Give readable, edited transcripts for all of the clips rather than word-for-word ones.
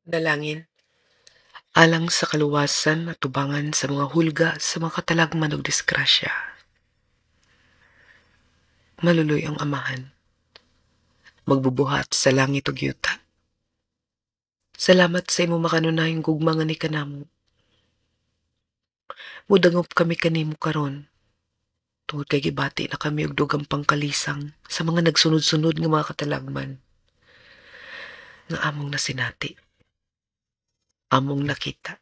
Dalangin. Alang sa kaluwasan, atubangan sa mga hulga sa mga katalagman ug disgrasya. Maluluy-ong Amahan, magbubuhat sa langit ug yuta. Salamat sa imong makanunayong gugma nga ni kanamo. Mudangop kami kanimo karon tungod kay gibati na kami og dugang pangkalisang sa mga nagsunod-sunod nga mga katalagman nga among nasinati, among nakita,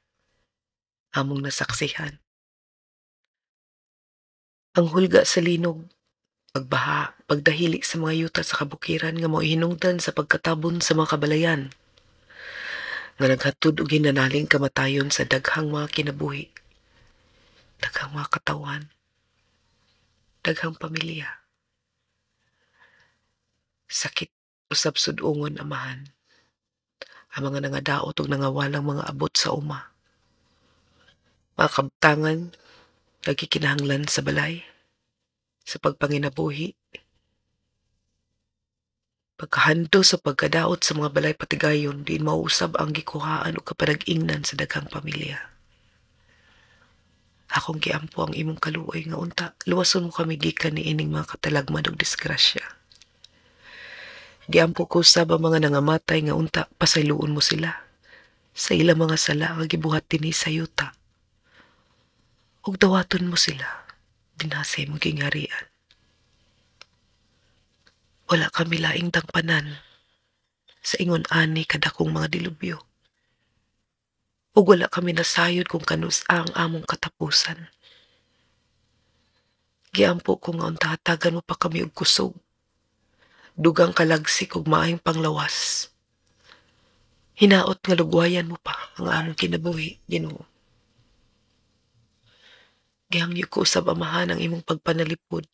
among nasaksihan. Ang hulga sa linog, pagbaha, pagdahili sa mga yuta sa kabukiran nga mao'y hinungdan sa pagkatabon sa mga kabalayan nga naghatod og hinanaling kamatayon sa daghang mga kinabuhi, daghang mga katawhan, daghang pamilya. Sakit usab sud-ungon, Amahan, ang mga nangadaot ug nangawalang mga abot sa uma. Mga kabtangan nagkikinahanglan sa balay, sa pagpanginabuhi, pagkahando sa pagkadaot sa mga balay patigayon diin mausab ang gikuhaan ug kapanag-ingnan sa daghang pamilya. Akong giampo ang imong kaluoy nga unta luwason mo kami gikan niining mga katalagman ug disgrasya. Giampo ko usab ang mga nangamatay nga unta pasayloon mo sila sa ilang mga sala nga gibuhat dinhi sa yuta ug dawaton mo sila dinha sa imong gingharian. Wala kami laing dangpanan sa ingon ani kadakong mga dilubyo. Ug wala kami nasayod kung kanus ang among katapusan. Giampo ko nga unta hatagan mo pa kami og kusog, dugang kalagsik ug maayong panglawas. Hinaot nga lugwayan mo pa ang among kinabuhi, Ginoo. Gihangyo ko usab, Amahan, ang imong pagpanalipod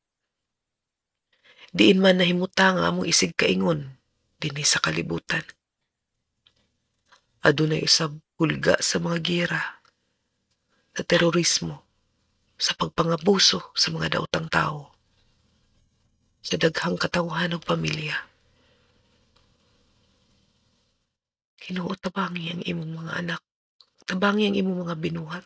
diin man nahimutang ang among isig kaingon dinhi sa kalibutan. Adunay usab hulga sa mga giyera, sa terorismo, sa pagpangabuso sa mga daotang tawo, sa daghang katawhan ug pamilya. Ginoo, tabangi ang imong mga anak, tabangi ang imong mga binuhat.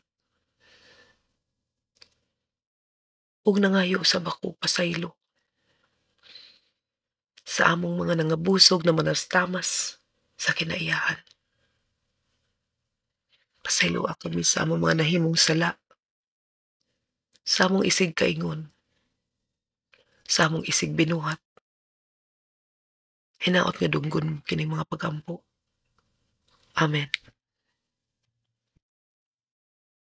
Ug nangayo usab ako pasaylo sa among mga nangabusog na manastamas sa kinaiyahan. Pasayloa kami sa among mga nahimong sala, sa among isig kaingon, sa among isig binuhat. Hinaot nga dunggon kining mga pagampo. Amen.